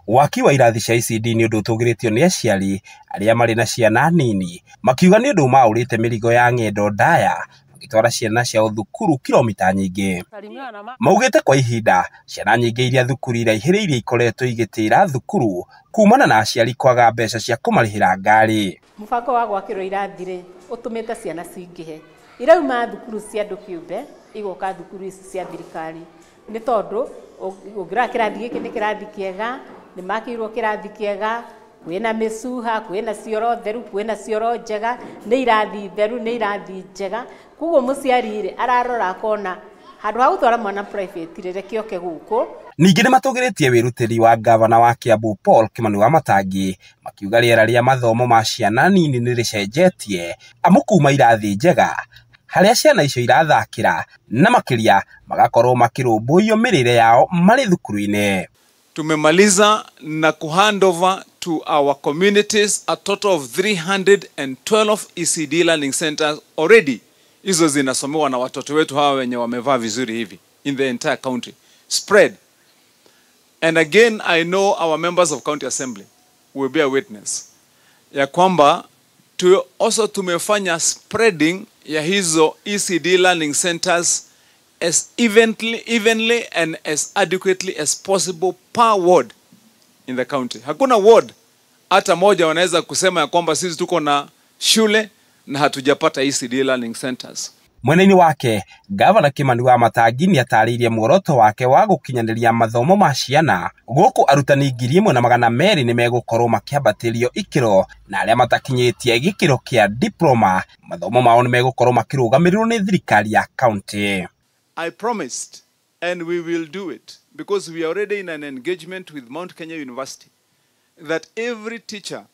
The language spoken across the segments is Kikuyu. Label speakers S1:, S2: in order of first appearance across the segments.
S1: Waki wa irathi cia ECD nĩ ũndũ ũtũgĩrĩtio nĩ aciari arĩa marĩ na ciana nini, makiuga nĩ ũndũ maũrĩte mĩrigo ya ng'endo ndaya magĩtwara ciana ciao thukuru kilomita nyingĩ. Maugĩte kwa ihinda ciana nyingĩ iria thukuru iraihĩrĩirie ikoretwo igĩtĩra thukuru kumana na aciari kwaga mbeca cia kũmarĩhĩra ngari.
S2: Mũbango wa gwakĩrwo irathi rĩ, ũtũmĩte ciana cingĩhe. Irauma thukuru cia andũ kĩũmbe igoka thukuru ici cia thirikari, nĩ tondũ ũngĩrora kĩrathi gĩkĩ nĩ kĩrathi kĩega, nĩ makĩirwo kĩrathi kĩega, kwĩna mĩcuha, kwĩna cioro theru, kwĩna cioro njega, nĩ irathi theru, nĩ irathi njega. Koguo mũciari rĩ, ararora akona handũ ha gũtwara mwana private rĩ, reke oke gũkũ.
S1: Ningĩ nĩ matũgĩrĩtie wĩrutĩri wa ngavana wa Kiambu Paul Kimani Wamatangi, makiuga rĩera rĩa mathomo ma ciana nini nĩ rĩcenjetie amu kuma irathi njega harĩa ciana icio irathakĩra na makĩria magakorwo makĩrũmbũiyo mĩrĩre yao marĩ thukuru-inĩ.
S3: Tumemaliza na kuhandover to our communities a total of 312 ECD learning centers already. Hizo zinasomewa na watoto wetu hawa wenye wamevaa vizuri hivi in the entire county spread. And again, I know our members of county assembly will bear witness ya kwamba tu also tumefanya spreading ya hizo ECD learning centers as evenly and as adequately as possible per ward in the county. Hakuna ward hata moja wanaweza kusema ya kwamba sisi tuko na shule na hatujapata ECD learning centers.
S1: Mwena-inĩ wake, Gavana Kimani Wamatangi nĩ atarĩirie muoroto wake wa gũkinyanĩria mathomo ma ciana gũkũ arutani 1,200 nĩ megũkorwo makĩambatĩrio ikĩro na arĩa matakinyĩtie gĩkĩro kĩa diploma mathomo mao nĩ megũkorwo makĩrũgamĩrĩrwo nĩ thirikari ya county.
S3: I promised, and we will do it, because we are already in an engagement with Mount Kenya University, that every teacher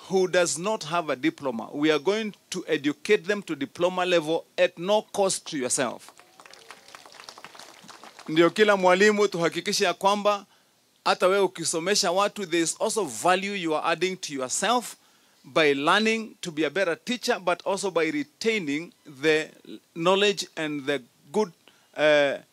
S3: who does not have a diploma, we are going to educate them to diploma level at no cost to yourself. Ndio kila mwalimu tuhakikishe ya kwamba hata wewe ukisomesha watu, there is also value you are adding to yourself by learning to be a better teacher, but also by retaining the knowledge and the good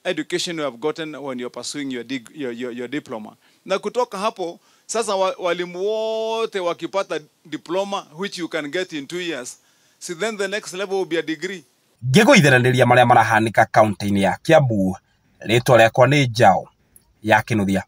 S3: education you have gotten when you're pursuing your diploma. Na kutoka hapo sasa walimu wote wakipata diploma, which you can get in 2 years, so then the next level will be a degree.
S1: Ngĩgũithanĩria marĩa marahanĩka kaunti-inĩ ya Kiambu, rĩtwa rĩakwa nĩ Njau ya Kĩnuthia.